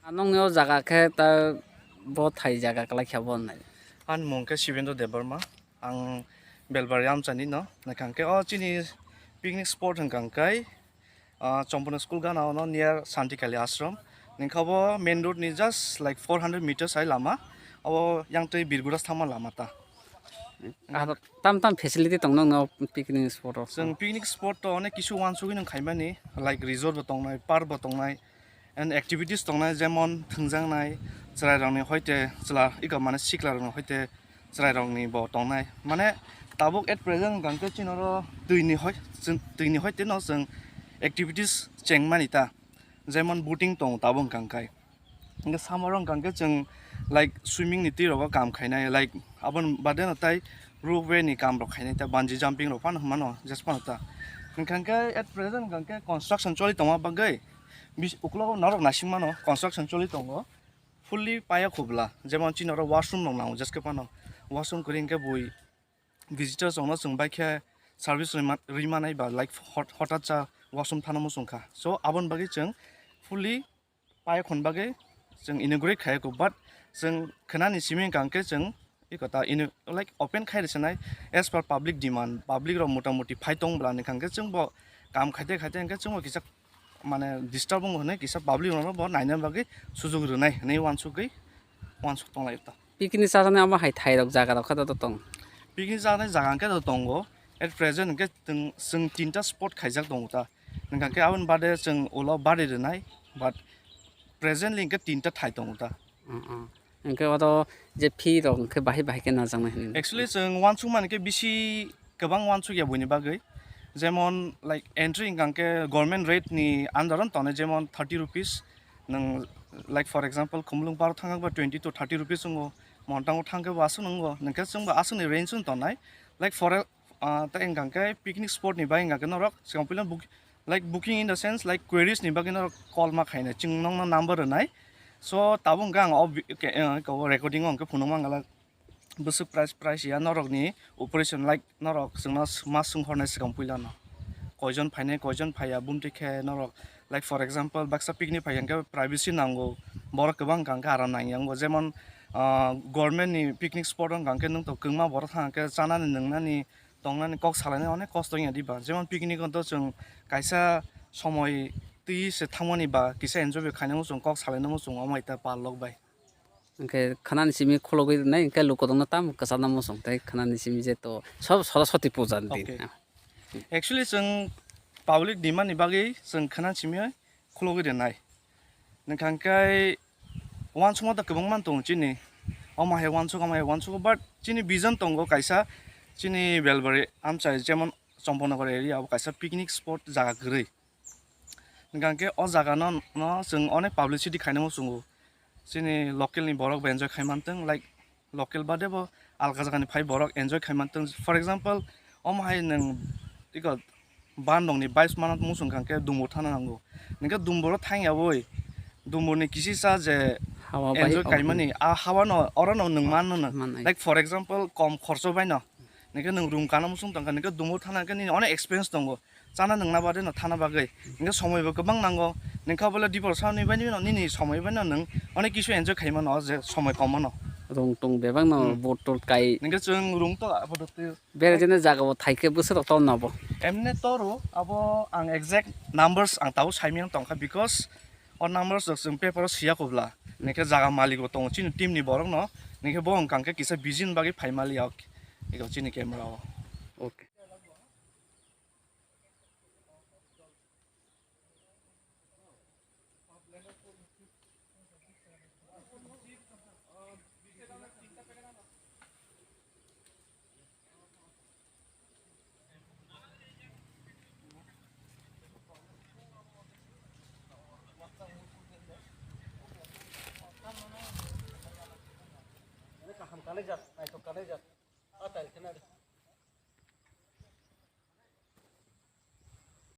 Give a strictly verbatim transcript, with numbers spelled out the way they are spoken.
Anong o jaga khe ta bo thai jaga kwlai khe bo nai. Ani mung khe Shivendra Debbarma. Ang Belbari amchani no. Naikha khe o chini picnic spot hwnkha khe, ah, Champana school gana ono near Santi Kali Ashram. Ningkha bo main road ni just like four hundred meters hai lama. Abo yang twi Birguras thangma lama ta. Ah, tam tam facility tong nang no picnic spot o. Chwng picnic spot to onek kisu wansugwi nang khaimani, like resort bo tongnai, park bo tongnai, and activities tongnai, jemon thwngjaknai, chwrairokni hoite chwla, iko mane siklarokni hoite chwrairokni bo tongnai. Mane tabuk at present hwnkha khe chini oro twini hoi-, chwng twini hoite no chwng activities chengmani ta, jemon boating tongo tabuk hwnkha khe. Hwnkhe summer o hwnkha khe chwng, like, swimming ni twi rogo kam khainai, like, aboni bade no tai rope way ni kam rok khainai, ta bungee jumping rok phano hwnmano, just phano ta. Hwnkha khe at present hwnkha khe construction choli tongma bagwi, bis-, uklogo norok naising mano, construction choli tongo, fully paya khobla, jemon chini oro washroom rok nango, just khe phano washroom kwrwi hwnkhe bui visitors rokno chwng bai khe service rwima-, rwima nai ba, like, hot-, hotat cha washroom thana muchung kha. So, aboni bagwi chwng fully paikhon bagwi chwng inaugurate khaiyako, but chwng khwnani simi hwnkha khe chwng eko ta ino-, like, open khai rwsonai as per public demand, public rok motamuti phai tong bwlani hwnkha khe chwng bo kam khaite khaite hwnkhe chwng bo kisa mane disturb wngo hwnwi kisa public rokno bo naina bagwi sujuk rwnai hwnwi uansugwi uansuk tonglaio ta. Picnic chajaknai omo hai thairok jagarok khe to tong? Picnic chajaknai jaga hwnkhe to tongo. At present hwnkhe chwng, chwng tinta spot khaijak tongo ta. Hwnkha khe aboni bade chwng ulo bari rwnai, but presently hwnkhe tinta thai tongo ta. Mm, mm. Hwnkhe oro je fee rok hwnkhe bahai bahai khe najaknai hwnwi. Actually, chwng uansukmani khe bisi kwbang uansukya buini bagwi. Jemon, like, entry hwnkha khe government rate ni under o tongnai, jemon thirty rupees. Nwng, like, for example, Khumulwng park thangkhe ba twenty to thirty rupees wngo, Montango thangkhe bo aswk wngo, hwnkhe chwngbo aswkni range o tongnai. Like, for a, ah, tei hwnkha khe picnic spot ni bai hwnkha khe norok swkang puila book, like, booking in the sense, like, queries ni bagwi norok call ma khainai, chwng nokno number rwnai. So, tabuk hwnkhe ang o bi-, ke-, eh, recording o hwnkhe phunukma wngkha, like, bwswk price, price ya norokni operation, like, norok chwngno s-, ma swng hornai swkang puilano. Koijon phainai, koijon phaiya, bumtwi khe norok, like, for example, baksa picnic phai hwnkhe privacy nango, borok kwbang hwnkha khe aram nangya wngo. Jemon, ah, government ni picnic spot wngkha khe nwng to kwngma borok thang khe chanani, nwngnani, tongnani kok salainai onek kosto wngya diba. Jemon picnic o to chwng kaisa somoi twi se thangmani ba kisa enjoy bai khainai muchung, kok salainai muchung, omo hai ta parlok bai. Hwnkhe khwnani simi khulogwi rwnai, hwnkhe lukurokno tamo kwchangna muchung tei khwnani simi je to sob Saraswati puja ni din. Okay. Actually, chwng public demand ni bagwi chwng khwnani simi khulogwi rwnai. Hwnkha khe uansukma to kwbangma tongo chini, omo hai uansuk, omo hai uansuk, but chini vision tongo kaisa, chini Belbari amchai, jemon Champanagar area o kaisa picnic spot jaga kwrwi. Hwnkha khe o jaga no, no chwng onek publicity khainai muchungo. Chini local ni borok bo enjoy khai mantwng, like, local bade bo alka jaga ni phai borok enjoy khai mantwng. For example, omo hai nwng iko bandong ni bais manat muchung kha khe Dumbur thana nango. Hwnkhe Dumbur o thang yaui, Dumbur ni kisi cha je hawa bai enjoy kaimani, a hawa no, oro no nwng man no. Like, for example, kom khorcho bai no. Hwnkhe nwng room kana muchung tong kha, hwnkhe Dumbur thana khe nini onek experience tongo. Chana nwngna bade no thana bagwi. Hwnkhe somoi bo kwbang nango. Ningkha bole dipor sa ni bai no nini somoi bai no nwng onek kisu enjoy khai mano je somoi kom mano. Rung tung bebak no Hmm. Bottle kai. Hwnkhe chwng room to apatot. Bere jene jaga bo thai khe bwswk rok ton no bo. Emne toro abo ang exact numbers ang tabuk sai miyang tong kha because o numbers rok chwng paper o siya kubla. Hwnkhe jaga malik bo tongo chini team ni borok no. Hwnkhe bo wng kang khe kisa vision bagwi phai mali ya. Eko chini camera o. Okay. Kaham kanai jak, naithok kanai jak. A tail khena de.